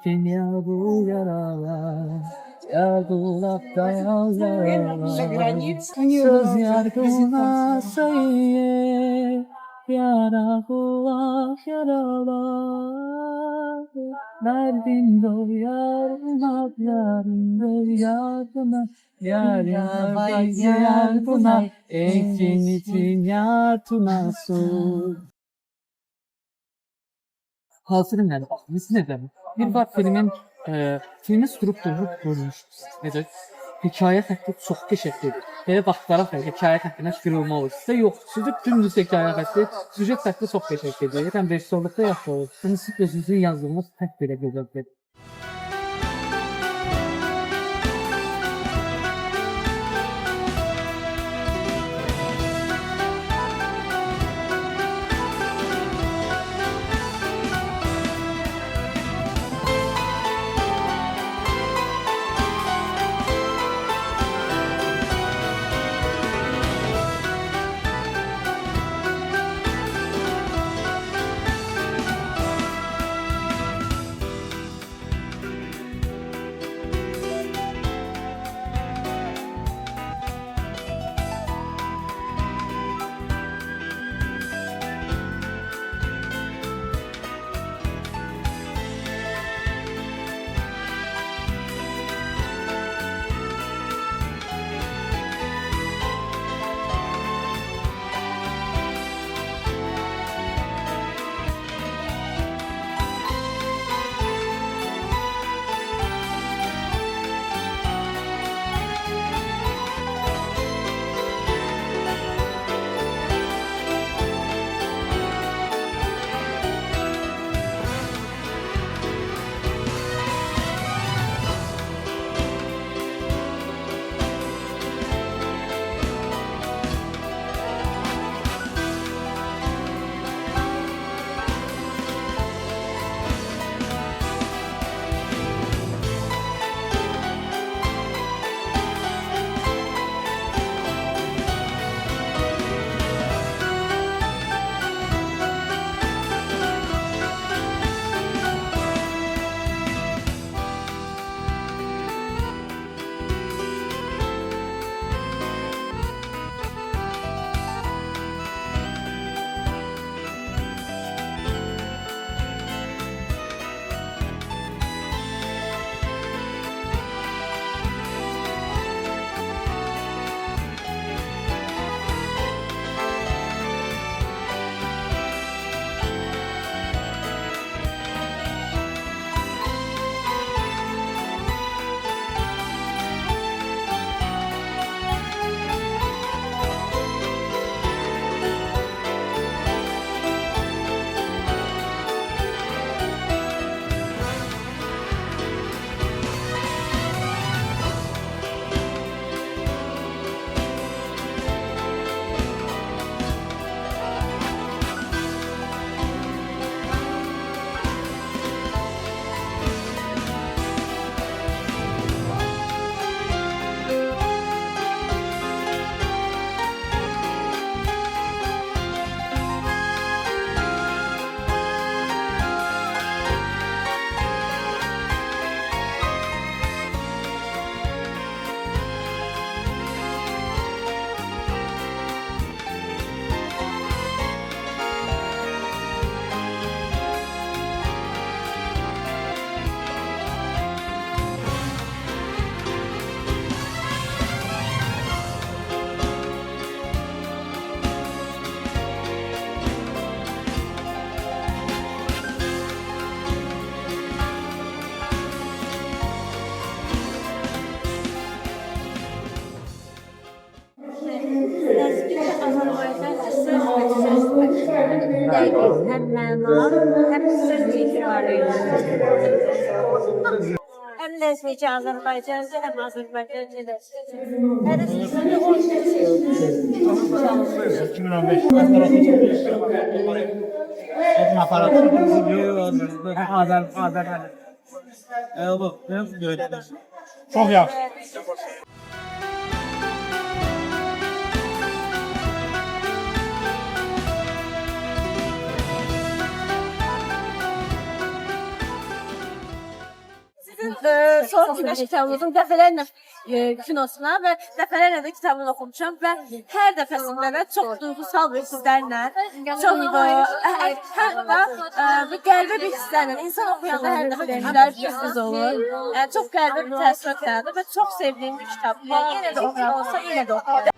Çekin ya bu yaralar. Yargılapta yaralar. Söz yargına söyle. Yara yaralar. Derdin doyar, yarın doyar, yar yar yar buna ekin için yar tuna su. Hazırım yəni. Biz nədən? Bir var filmin filmin strukturu qurulmuş. Necə? Hekayə xətti çox qəşəngdir. Belə vaxtlara hekayə xəttinə qırılma olur. Sizdə yox, sizdə dümdüz hekayə xətti, süjet xətti çox qəşəngdir. Həm rejissorluqda yaxşı olur. Həm siz özünüzün yazdığınız xətt belə gözəldir. Azərbaycanca söz və söz var. Dəqiq, həm məna, həm söz etibarıyla. Həm ləzgici Azərbaycanca, həm Azərbaycanca ləzgici. Hərəsində 10 2015. Aparat. Azər, Azər. Çox yaxşı. Soyuq Günəş kitabını oxudum. Dəfələrlə kinosuna və dəfələrlə də kitabını oxumuşam və hər dəfəsində də çox duyğusal bir hisslərlə, çox hətta bir qəribə bir hisslərlə insan oxuyanda hər dəfə gülər yüzsüz olur. Yəni çox qəribə bir təəssürat yaradır və çox sevdiyim bir kitabdır. Yəni yenə də oxuyan olsa yenə də oxuyaram.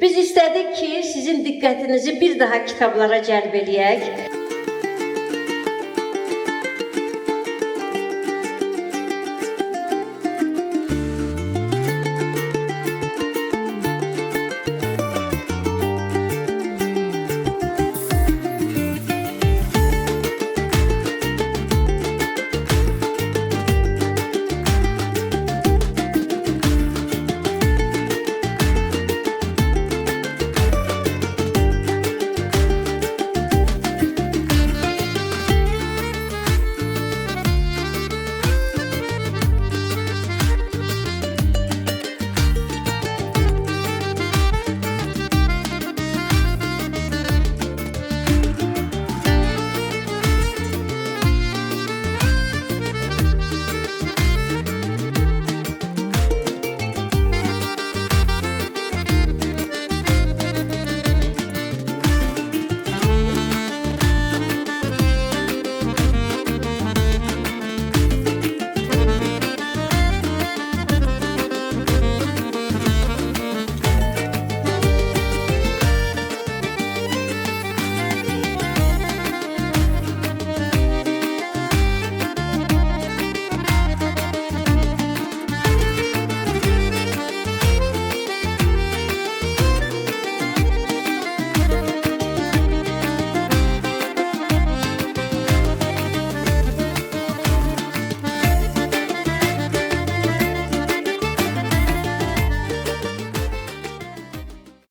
Biz istədik ki, sizin diqqətinizi bir daha kitablara cəlb eləyək.